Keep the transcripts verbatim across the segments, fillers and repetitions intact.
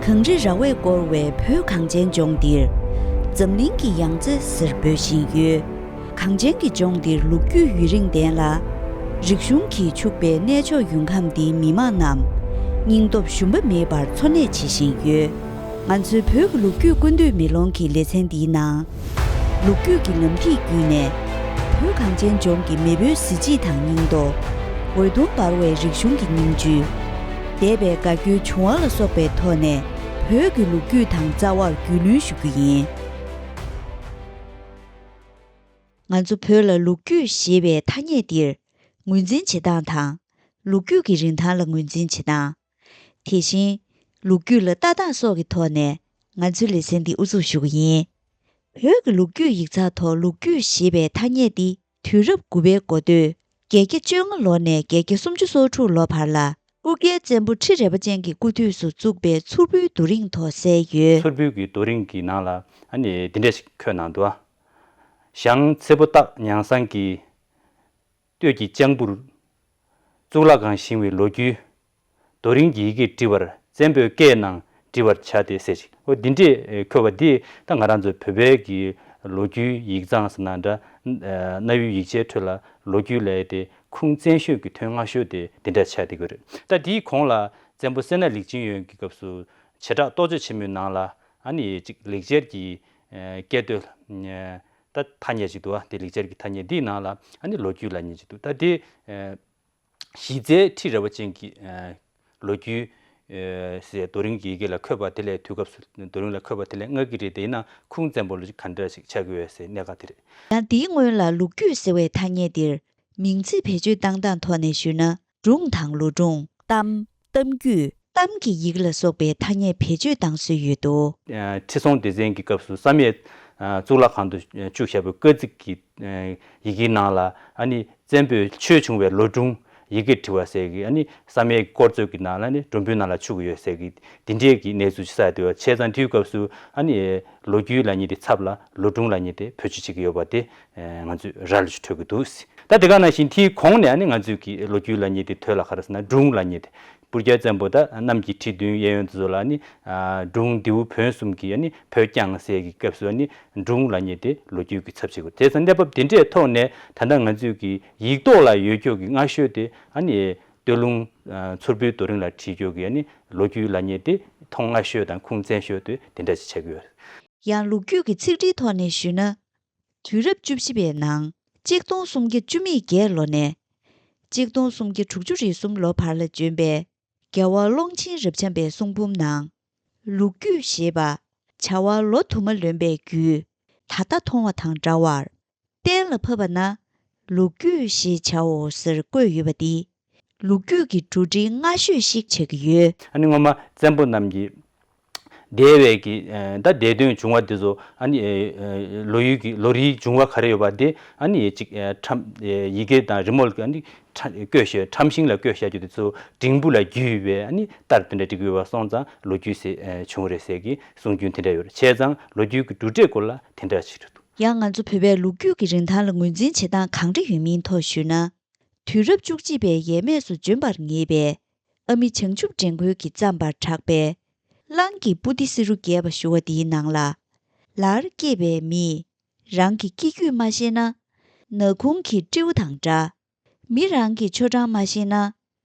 གངས་རི་ར་བས་བསྐོར་བའི་བོད་གངས་ཅན་ལྗོངས་འདིར། འཛམ་གླིང་གི་ཡང་རྩེ་ཟེར་འབོད་བཞིན་ཡོད། གངས་ཅན་གྱི་ལྗོངས་འདིར་ལོ་རྒྱུས་ཡུན་རིང་ལྡན་ལ། རིག་གཞུང་གིས་ཕྱུག་པའི་གནས་མཆོག་ཡུལ་ཁམས་འདིའི་མི་དམངས་རྣམས། སྙིང་སྟོབས་ཞུམ་པ་མེད་པར་འཚོ་གནས་བྱེད་བཞིན་ཡོད། ང་ཚོའི་བོད་ཀྱི་ལོ་རྒྱུས་ཀུན་བཏུས་མེ་ལོང་གི་ལེ་ཚན་འདིའི་ནང་། ལོ་རྒྱུས་ཀྱི་ལམ་ཐིག་བརྒྱུད་ནས། བོད་གངས་ཅན་ལྗོངས་ཀྱི་མེས་པོའི་གཟི་བརྗིད་དང་སྙིང་སྟོབས། འོད་སྟོང་འབར་བའི་རིག་གཞུང་གི་སྙིང་བཅུད། འདས་པའི་དགའ་སྐྱོའི་བྱུང་བ་ལ་སོགས་པའི་ཐོག་ནས། བོད་ཀྱི་ལོ་རྒྱུས་དང་རྩ་བར་རྒྱུས་ལོན་ཞུ་རྒྱུ་ཡིན། ང་ཚོ་བོད་ལ་ལོ་རྒྱུས་ཞེས་པའི་ཐ་སྙད་འདིར། ངོས་འཛིན་བྱེད་སྟངས་དང་། ལོ་རྒྱུས་ཀྱི་རིན་ཐང་ལ་ངོས་འཛིན་བྱེད་སྟངས། དེ་བཞིན། ལོ་རྒྱུས་ལ་ལྟ་སྟངས་སོགས་ཀྱི་ཐོག་ནས། ང་ཚོའི་ལེ་ཚན་འདི་དབུ་འཛུགས་ཞུ་གི་ཡིན། བོད་ཀྱི་ལོ་རྒྱུས་ཡིག་ཚགས་ཐོག་ལོ་རྒྱུས་ཞེས་པའི་ཐ་སྙད་འདི། དུས་རབས་དགུ་པའི་འགོ་སྟོད། བརྒྱད་བརྒྱ་བཅོ་ལྔ་ལོ་ནས་བརྒྱད་བརྒྱ་སུམ་ཅུ་སོ་དྲུག་ལོ་བར་ལ། སྤུ་རྒྱལ་བཙན་པོ་ཁྲི་རལ་པ་ཅན་གྱི་སྐུ་དུས་སུ་བཙུགས་པའི་མཚུར་ཕུའི་རྡོ་རིང་ཐོག་གསལ་ཡོད། མཚུར་ཕུའི་གི་རྡོ་རིང་གི་ནང་ལ་ཨ་ནི་འདི་འདྲ་ཞིག་འཁོད་གནང་འདུག་ཨ། ཞང་ཚེ་པོ་སྟག་ཉང་བཟང་གིས། སྟོད་ཀྱི་ལྕང་བུར། གཙུག་ལག་ཁང་བཞེངས་པའི་ལོ་རྒྱུས། རྡོ་རིང་གི་ཡི་གེས་བྲིས་པར་བཙན་པོས་བཀས་གནང་བྲི་བར་བྱ་སྟེ་ཟེར་ཅིག་འོ་འདི་འདྲས་འཁོད་པ་འདི་ད་ང་རང་ཚོའི་བོད་པའི་གི་ལོ་རྒྱུས་ཡིག་ཚང་ཟེར་ན་འདྲ། གནའ་བོའི་ཡིག་ཆའི་ཁྲོད་ལ་ལོ་རྒྱུས་ལབ་ཡས་དེ་ཁུངས་བཙན་ཤོས་ཀྱི་ཐོན་སྔ་ཤོས་དེ་འདི་འདྲ་ཆགས་བསྡད་ཀྱི་རེད། ད་དེའི་གོང་ལ་བཙན་པོ་སད་ན་ལེགས་ཆེན་ཡོན་གྱི་སྐབས་སུ་བྱེ་བྲག་རྟོགས་བརྗོད་ཆེན་མོའི་ནང་ལ་ཨ་ནི་ཅིག་ལེགས་སྦྱར་གྱི་སྐད་དོད། ད་ཐ་སྙད་ཅིག་འདུག་བ། དེ་ལེགས་སྦྱར་གྱི་ཐ་སྙད་འདིའི་ནང་ལ་ཨ་ནི་ལོ་རྒྱུས་ལབ་མཁན་ཅིག་འདུག་ད་དེ་གཞི་རྩའི་ཁྲི་རལ་པ་ཅན་གྱི་ལོ་རྒྱུས་ཟེར་རྡོ་རིང་གི་ཡི་གེ་ལ་འཁོད་པ་དེ་ལས་དུས་སྐབས་སུ་རྡོ་རིང་ལ་འཁོད་པ་དེ་ལས་སྔ་གི་རེད། དེ་ཡིན་ན་ཁུངས་བཙན་པོ་ལ་ག་འདྲ་ཞིག་ཆགས་ཀྱི་ཡོད་ཟེར་གནད་འགག་དེ་རེད། ཡང་དེའི་སྔོན་ལ་ལོ་རྒྱུས་ཟེར་བའི་ཐ་སྙད་འདིར་མིང་ཚིག་བེད་སྤྱོད་བཏང་སྟངས་ཐོག་ནས་ཞུས་ན། སྒྲུང་དང་ལོ་སྒྲུང་། གཏམ། གཏམ་རྒྱུད། གཏམ་གྱི་ཡི་གེ་ལ་སོགས་པའི་ཐ་སྙད་བེད་སྤྱོད་བཏང་སྲོལ་ཡོད་དོ། ཁྲི་སྲོང་ལྡེ་བཙན་གྱི་སྐབས་སུ་བསམ་ཡས་གཙུག་ལག་ཁང་དུ་བཅུག་བཞག་པའི་བཀའ་གཙིགས་ཀྱི་ཡི་གེའི་ནང་ལ་ཨ་ནི་བཙན་པོས་ཆོས་བྱུང་བའི་ལོ་སྒྲུང་ཡི་གེར་བྲི་བ་ཟེར་གྱི་ཨ་ནི་བསམ་ཡས་དཀོར་མཛོད་ཀྱི་ནང་ལ་ནི་སྒྲུང་དཔོན་ནང་ལ་བཅུག་གི་ཡོད་ཟེར་གྱི་འདི་འདྲས་ཀྱི་གནས་ཚུལ་ཞིག་གསལ་འདུག་བྱས་ཙང་དུས་སྐབས་སུ་ཨ་ནི་ལོ་རྒྱུས་ལབ་མཁན་དེ་ཚབ་ལ་ལོ་སྒྲུང་ལབ་མཁན་དེ་བེད་སྤྱོད་བྱེད་ཀྱི་ཡོད་པ་དེ་ང་ཚོས་ར་ལ་ཞིག་འཕྲོད་ཀྱི་འདུག་ད་དེ་ག་ནང་བཞིན་དེའི་གོང་ནས་ཨ་ནི་ང་ཚོས་ཀྱི་ལོ་རྒྱུས་ལབ་མཁན་དེ་དོན་ལ་ག་རེ་ཟེར་ན་སྒྲུང་ལབ་མཁན་དེ། སྤུ་རྒྱལ་བཙན་པོ་དང་གནམ་གྱི་ཁྲི་བདུན་གཡས་གཡོན་དེ་ཚོ་ལ་ནི་སྒྲུང་ལྡེའུ་བོན་གསུམ་གྱི་ནི་བོད་རྐྱང་ཟེར་གྱི་སྐབས་སུ་ནི་སྒྲུང་ལབ་མཁན་དེ་ལོ་རྒྱུས་ཀྱི་ཚབ་བྱེད་དགོས། དེ་ཚོ་གནས་བབ་དེ་འདྲའི་ཐོག་ནས་ད་ལྟ་ང་ཚོས་ཀྱི་ཡིག་ཐོག་ལ་ཡོད་ཀྱོག་གི་སྔ་ཤོས་དེ་ནི་སྟོད་ལུང་མཚུར་ཕུའི་རྡོ་རིང་ལ་བྲིས་ཀྱོག་གི་ནི་ལོ་རྒྱུས་ལབ་མཁན་དེ་ཐོག་སྔ་ཤོས་དང་ཁུངས་བཙན་ཤོས་དེ་དེ་འདྲ་ཞིག་ཆགས་ཀྱི་ཡོད། ཡང་ལོ་རྒྱུས་ཀྱི་ཚིག་འགྲེལ་ཐོག་ནས་ཞུས་ན། དུས་རབས་བཅུ་བཞི་པའི་ནང་གཅིག་སྟོང་སུམ་བརྒྱ་བཅུ་མེད་བརྒྱད་ལོ་ནས་གཅིག་སྟོང་སུམ་བརྒྱ་དྲུག་ཅུ་རེ་གསུམ་ལོ་བར་ལ་བྱོན་པའི་རྒྱལ་བ་ཀློང་ཆེན་རབ་འབྱམས་པའི་གསུང་འབུམ་ནང་ལོ་རྒྱུས་ཞེས་པ་བྱ་བ་ལོ་དུ་མ་ལོན་པའི་རྒྱུས་ད་ལྟ་མཐོང་བ་དང་འདྲ་བར་གཏན་ལ་ཕབ་པ་ན་ལོ་རྒྱུས་ཞེས་བྱའོ་ཟེར་བཀོད་ཡོད་པ་འདི་ལོ་རྒྱུས་ཀྱི་འགྲོ་གྲོན་སྔ་ཤོས་ཤིག་ཆགས་ཀྱི་ཡོད། ཨ་ནི་སྔོན་མ་བཙན་པོ་རྣམས་ཀྱིས་འདས་པའི་གི་ད་འདས་དོན་བྱུང་བ་དེ་ཚོ་ཨ་ནི་ལོ་ཡུལ་གྱི་ལོ་རེའི་བྱུང་བ་ག་རེ་ཡོད་པ་དེ་ཨ་ནི་ཅིག་ཁྲམ་ཡི་གེ་དང་རི་མོ་ལ་ཨ་ནི་བཀོད་བཞག་ཁྲམ་ཤིང་ལ་བཀོད་བཞག་རྒྱུ་དེ་ཚོ་འབྲིང་པོ་ལ་བརྒྱུས་པའི་ཨ་ནི་རྟར་དེ་འདྲ་བྲིས་ཀྱི་ཡོད་པ་སོང་ཙང་ལོ་རྒྱུས་ཟེར་བྱུང་རེད་ཟེར་གྱི་གསུང་རྒྱུན་དེ་འདྲ་ཡོད་རེད། བྱས་ཙང་ལོ་རྒྱུས་ཀྱི་གྲུབ་འབྲས་སྐོར་ལ་དེ་འདྲ་ཞིག་རེད་འདུག་ཡང་ང་ཚོ་བོད་པའི་ལོ་རྒྱུས་ཀྱི་རིན་ཐང་ལ་ངོས་འཛིན་བྱེད་སྟངས་གང་འདྲ་ཡོད་མིན་ཐོག་ཞུས་ན། དུས་རབས་བཅུ་གཅིག་པའི་ཡས་མས་སུ་འབྱོན་པར་ངེས་པའི་ཨ་མི་བྱང་ཆུབ་འདྲེན་མགོན་གྱིས་བརྩམས་པར་གྲགས་པའི་གླང་གི་པོ་ཏི་བསེ་རུ་རྒྱས་པ་ཞུ་བ་འདིའི་ནང་ལ། ལར་སྐྱེས་པའི་མིས་རང་གི་སྐྱེ་རྒྱུད་མ་ཤེས་ན། ནག་ཁུང་གི་སྤྲེའུ་དང་འདྲ། མི་རང་གི་ཆོ་འབྲང་མ་ཤེས་ན།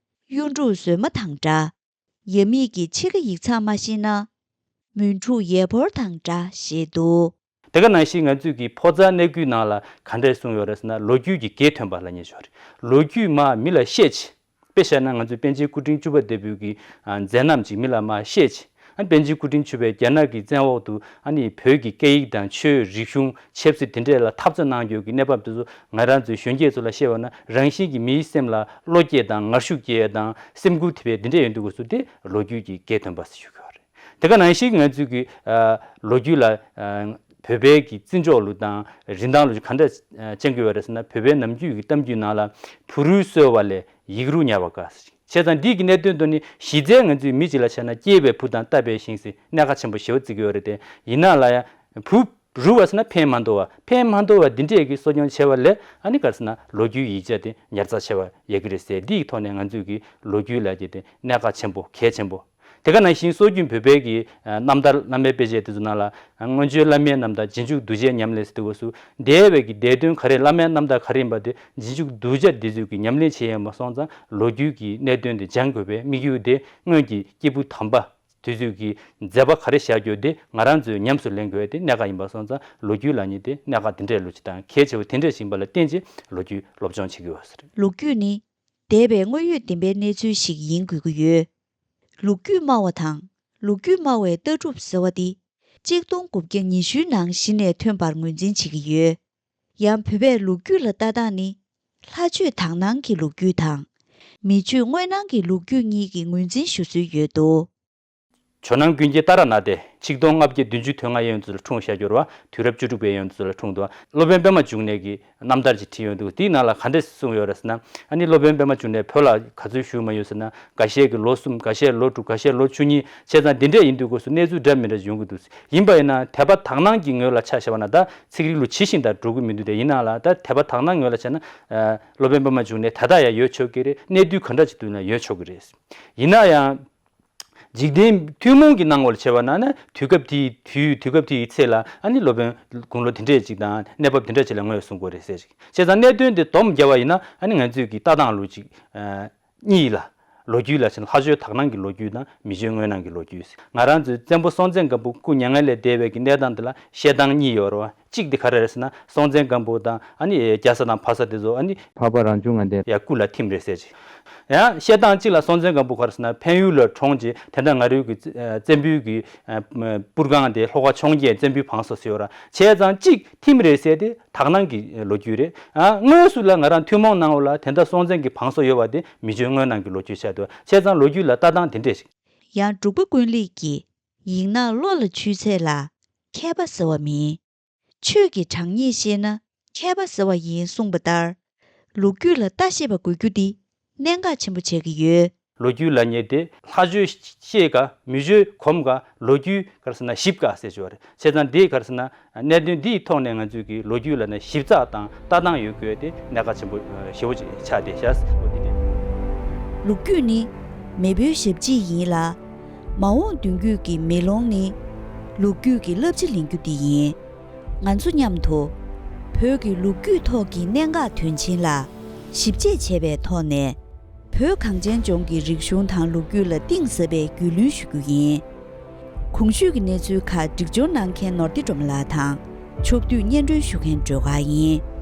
གཡུ་འབྲུག་ཟོས་མ་དང་འདྲ། ཡབ་མེས་ཀྱི་ཕྱེད་ཀ་ཡིག་ཚགས་མ་ཤེས་ན། མུན་འཁྲུག་ཡས་ཕོར་དང་འདྲ་ཞེས་འདུག་དེ་ག་ནང་བཞིན་ང་ཚོས་ཀྱི་ཕོ་རྩལ་གནས་ཀུན་ནང་ལ་ག་འདྲས་གསུངས་ཡོད་རེད་ཟེར་ན་ལོ་རྒྱུས་ཀྱི་གེ་ཐོན་པ་ལབ་མཁན་ཞིག་ཡོད་རེད། ལོ་རྒྱུས་མ་མི་ལ་བཤད་ཅིག་དཔེ་བཞག་ན་ང་ཚོས་པཎ་ཆེན་སྐུ་ཕྲེང་བཅུ་པ་འདས་པོའི་གི་མཛད་རྣམ་ཅིག་མི་ལ་མ་བཤད་ཅིག་ཨ་པཎ་ཆེན་སྐུ་ཕྲེང་བཅུ་པས་རྒྱ་ནག་གི་བཙན་འོག་ཏུ་ཨ་ནི་བོད་ཀྱི་སྐད་ཡིག་དང་ཆོས་རིག་གཞུང་ཆབ་སྲིད་དེ་འདྲས་ལ་འཐབ་རྩོད་གནང་རྒྱུ་གི་གནས་བབ་དེ་ཚོ་ང་རང་ཚོའི་གཞོན་སྐྱེས་ཚོ་ལ་བཤད་པ་ན་རང་བཞིན་གྱིས་མིའི་སེམས་ལ་བློ་སྐྱེད་དང་ངར་ཤུགས་སྐྱེད་དང་སེམས་འགུལ་ཐེབས་པའི་དེ་འདྲས་ཡོང་དུས་སྐབས་སུ་དེ་ལོ་རྒྱུས་ཀྱི་གེ་ཐོན་པ་ཞིག་ཞུ་གི་ཡོད་རེད། དེ་ག་ནང་བཞིན་ང་ཚོས་ཀྱི་ལོ་རྒྱུས་ལ་བོད་པའི་གི་བརྩི་འཇོག་ལུགས་དང་རིན་ཐང་ལུགས་ག་འདྲ་བཅངས་ཀྱི་ཡོད་རེད་ཟེར་ན་བོད་པའི་ནམ་རྒྱུན་གྱི་གཏམ་རྒྱུད་ནང་ལ་བུ་རུའི་གསོལ་བ་ལས་ཡིག་རུ་ཉར་བ་དཀའ་ཟེར། བྱས་ཙང་འདི་གི་གནད་དོན་དུ་ནི་གཞི་རྩའི་ང་ཚོའི་མི་གཅིག་ལ་བྱས་ན་སྐྱེས་པའི་བུ་དང་བཏབ་པའི་ཞིང་ཟེར་གནད་འགག་ཆེན་པོ་ཞེ་པོ་བརྩི་གི་ཡོད་རེད་དེ། ཡིན་ན་ལ་ཡང་བུ་རུ་བ་ཟེར་ན་ཕན་མ་འདོགས་པ་ཕན་མ་འདོགས་པ་འདི་འདྲས་ཀྱི་གསོ་སྐྱོང་བྱས་པ་ལས་ཨ་ནི་ག་རེ་ཟེར་ན་ལོ་རྒྱུས་ཡིག་ཆ་དེ་ཉར་ཚགས་བྱས་པ་ཡོད་ཀྱི་རེད་ཟེར། འདི་ཡི་ཐོག་ནས་ང་ཚོས་ཀྱི་ལོ་རྒྱུས་ལབ་ཀྱི་དེ་གནད་འགག་ཆེན་པོ་གལ་ཆེན་པོ། དེ་ག་ནང་བཞིན་སྲོལ་རྒྱུན་བོད་པའི་གི་ཨ་རྣམ་ཐར་བླ་མའི་དཔེ་ཆ་དེ་ཚོ་ནང་ལ། ཨ་སྔོན་བྱོན་བླ་མའི་རྣམ་ཐར་རྗེས་འཇུག་གདུལ་བྱའི་ཉམས་ལེན་ཟེར་དུས་སྐབས་སུ། འདས་པའི་གི་འདས་དོན་ག་རེ། བླ་མའི་རྣམ་ཐར་ག་རེ་ཡིན་པ་དེ། རྗེས་འཇུག་གདུལ་བྱ་འདི་ཚོས་ཀྱི་ཉམས་ལེན་བྱེད་ཡོང་པ་སོང་ཙང་། ལོ་རྒྱུས་ཀྱི་གནད་དོན་དེ་སྦྱང་དགོས་པའི་དམིགས་ཡུལ་དེ། སྔོན་གྱི་སྐྱེས་བུ་དམ་པ་དེ་ཚོས་ཀྱི་མཛད་པ་ག་རེ་བཞག་རྒྱུ་དེ་ང་རང་ཚོས་ཉམས་སུ་ལེན་དགོས་པའི་དེ་གནད་འགག་ཡིན་པ་སོང་ཙང་། ལོ་རྒྱུས་ལབ་མཁན་དེ་གནད་འགག་དེ་འདྲས་ལོས་ཅིག་དང་གལ་ཆེ་བ་དེ་འདྲས་ཤིག་ཡིན་པ་ལ་བརྟེན་བྱས་ལོ་རྒྱུས་སློབ་སྦྱོང་བྱེད་དགོས་པ་རེད། ལོ་རྒྱུས་ནི་འདས་པའི་དངོས་ཡོད་བདེན་པའི་གནས་ཚུལ་ཞིག་ཡིན་དགོས་ཀྱི་ཡོད། ལོ་རྒྱུས་སྨྲ་བ་དང་ལོ་རྒྱུས་སྨྲ་བའི་ལྟ་གྲུབ་ཟེར་བ་འདི་གཅིག་སྟོང་དགུ་བརྒྱ་ཉི་ཤུའི་ནང་གཞི་ནས་ཐོན་པར་ངོས་འཛིན་བྱེད་ཀྱི་ཡོད། ཡང་བོད་པས་ལོ་རྒྱུས་ལ་ལྟ་སྟངས་ནི་ལྷ་ཆོས་དག་སྣང་གི་ལོ་རྒྱུས་དང་། མི་ཆོས་དངོས་སྣང་གི་ལོ་རྒྱུས་གཉིས་ཀྱི་ངོས་འཛིན་ཞུ་སྲོལ་ཡོད་དོ། ཇོ་ནང་ཀུན་མཁྱེན་ཏཱ་ར་ནཱ་ཐ་ཆིག་སྟོང་ལྔ་བརྒྱ་བདུན་ཅུ་དོན་ལྔ་ཡན་ཚོད་ལ་འཁྲུངས་བཞག་ཡོད་རེད་བ། དུས་རབས་བཅུ་དྲུག་པའི་ཡན་ཚོད་ལ་འཁྲུངས་འདུག་སློབ་དཔོན་པདྨ་འབྱུང་གནས་ཀྱི་རྣམ་ཐར་ཅིག་བྲིས་ཡོད་འདུག་དེའི་ནང་ལ་ག་འདྲས་གསུངས་ཡོད་རེད་ཟེར་ན། ཨ་ནི་སློབ་དཔོན་པདྨ་འབྱུང་གནས་བོད་ལ་ག་ཚོད་བཞུགས་མ་ཡོད་ཟེར་ན། འགའ་ཤས་ཀྱིས་ལོ་གསུམ། འགའ་ཤས་ལོ་དྲུག། འགའ་ཤས་ལོ་བཅུ་གཉིས། བྱས་ཙང་འདི་འདྲས་ཡིན་དུས་སྐབས་སུ་གནས་ཚུལ་འདྲ་མི་འདྲ་ཡོང་གི་འདུག་ཡིན་པ་ཡིན་ན་དད་པ་དག་སྣང་གི་ངོས་ལ་ཆ་བཞག་པ་ན། ད་ཚིག་རིགས་ལ་ཇི་བཞིན་དུ་འགྲོ་གི་མི་འདུག་སྟེ། ཡིན་ནའང་ལ་ད་དད་པ་དག་སྣང་ངོས་ལ་བྱས་ན། ཨ་སློབ་དཔོན་པདྨ་འབྱུང་གནས་ད་ལྟ་ཡང་ཡོད་ཆོག་གི་རེད། གནས་དུས་ག་འདྲ་ཅིག་འདུག་ན་ཡོད་ཆོག་གི་རེད། ཡིན་ན་ཡང་། འཇིག་རྟེན་ཐུན་མོང་གི་སྣང་ངོ་ལ་བྱས་པ་ན་ནི། དུས་སྐབས་དེའི་དུས། དུས་སྐབས་དེའི་ཚེ་ལ་ཨ་ནི་སློབ་དཔོན་དགུང་ལོ་དེ་འདྲས་ཅིག་དང་། གནས་བབ་དེ་འདྲས་ཅིག་ལ་ངོས་བཟུང་དགོས་རེད་ཟེར་ཅིག་བྱས་ཙང་གནད་དོན་དེ་སྡོམ་རྒྱབ་པ་ཡིན་ན། ཨ་ནི་ང་ཚོས་ཀྱི་ལྟ་སྟངས་ལུགས་ཅིག་ཨ་གཉིས་ལ། ལོ་རྒྱུས་ལ་བྱས་ན་ལྷ་ཆོས་དག་སྣང་གི་ལོ་རྒྱུས་དང་། མི་ཆོས་དངོས་སྣང་གི་ལོ་རྒྱུས། ང་རང་ཚོའི་བཙན་པོ་སྲོང་བཙན་སྒམ་པོ་སྐུ་མྱ་ངན་ལས་འདས་པའི་གི་གནས་སྟངས་དེ་ལ་བཤད་སྟངས་གཉིས་ཡོད་རེད་བ། གཅིག་དེ་ག་རེ་རེད་ཟེར་ན། སྲོང་བཙན་སྒམ་པོ་དང་། ཨ་ནི་རྒྱ་བཟའ་དང་ཕ་བཟའ་དེ་ཚོ། ཨ་ནི་འཕགས་པ་རང་བྱུང་ངང་ལྡན་ཡ་སྐུ་ལ་ཐིམ་རེད་ཟེར་ཅིག་ཡང་བཤད་སྟངས་གཅིག་ལ་སྲོང་བཙན་སྒམ་པོ་ག་རེ་ཟེར་ན། འཕན་ཡུལ་ལ་འཁྲུངས་རྗེས་དེ་འདྲ་ང་རོའི་གི་བཙན་པོའི་གི་སྤུར་ཁང་དེ། ལྷོ་ཁ་འཕྱོངས་རྒྱས་བཙན་པོའི་བང་སོ་ཟེར་ཡོད་ར། བྱས་ཙང་གཅིག་ཐིམ་རེད་ཟེར་དེ་དག་སྣང་གི་ལོ་རྒྱུས་རེད། ཨ་དངོས་སུ་ལ་ང་རང་ཐུན་མོང་སྣང་བ་ལ་དེ་འདྲ་སྲོང་བཙན་གྱི་བང་སོ་ཡོད་པ་དེ་མི་ཆོས་དངོས་སྣང་གི་ལོ་རྒྱུས་ཆགས་འདུག་བྱས་ཙང་ལོ་རྒྱུས་ལ་ལྟ་སྟངས་དེ་འདྲས་ཤིག་ཡང་འབྲུག་པ་ཀུན་ལེགས་ཀྱིས། ཡིག་ནག་བློ་ལ་ཆུད་ཚད་ལ། མཁས་པ་ཟེར་བ་མིན། ཆོས་ཀྱི་དྲང་ཉེས་ཤེས་ན་མཁས་པ་ཟེར་བ་ཡིན་གསུངས་པ་ལྟར། ལོ་རྒྱུས་ལ་ལྟ་ཤེས་པ་དགོས་རྒྱུ་འདི་གནད་འགག་ཆེན་པོ་ཆགས་ཀྱི་ཡོད། ལོ་རྒྱུས་ལབ་མཁན་དེ་ལྷ་ཆོས་ཤེས་དཀའ། མི་ཆོས་གོམས་དཀའ། ལོ་རྒྱུས་ག་རེ་ཟེར་ན་ཞིབ་དཀའ་ཟེར་ཞུ་བ་རེད། བྱས་ཙང་འདི་ག་རེ་ཟེར་ན། གནད་དོན་འདིའི་ཐོག་ནས་ང་ཚོས་ཀྱི་ལོ་རྒྱུས་ལབ་ན་ཞིབ་ཚགས་དང་ལྟ་སྟངས་ཡོད་དགོས་དེ་གནད་འགག་ཆེན་པོ་ཞེ་པོ་ཅིག་ཆགས་བསྡད་ཤག་འོ་དེ་རེད། ལོ་རྒྱུས་ནི་མེས་པོའི་ཞབས་ཕྱི་ཡིན་ལ། མ་འོངས་མདུན་སྐྱོད་ཀྱི་མེ་ལོང་ནི་ལོ་རྒྱུས་ཀྱི་བསླབ་བྱ་ལེན་རྒྱུ་དེ་ཡིན། ང་ཚོ་མཉམ་དུ་བོད་ཀྱི་ལོ་རྒྱུས་ཐོག་གི་གནད་འགག་དོན་ཆེན་ལ་ཞིབ་དཔྱད་བྱས་པའི་ཐོག་ནས། བོད་གངས་ཅན་ལྗོངས་ཀྱི་རིག་གཞུང་དང་ལོ་རྒྱུས་ལ་གཏིང་ཟབ་པའི་རྒྱུས་ལོན་ཞུ་རྒྱུ་ཡིན། གོང་ཞུས་ཀྱི་གནས་ཚུལ་ཁག་སྒྲིག་སྦྱོར་གནང་མཁན་ནོར་བདེ་སྒྲོལ་མ་ལགས་དང་། ཕྱོགས་བསྡུས་སྙན་སྒྲོན་ཞུ་མཁན་སྒྲོལ་དཀར་ཡིན།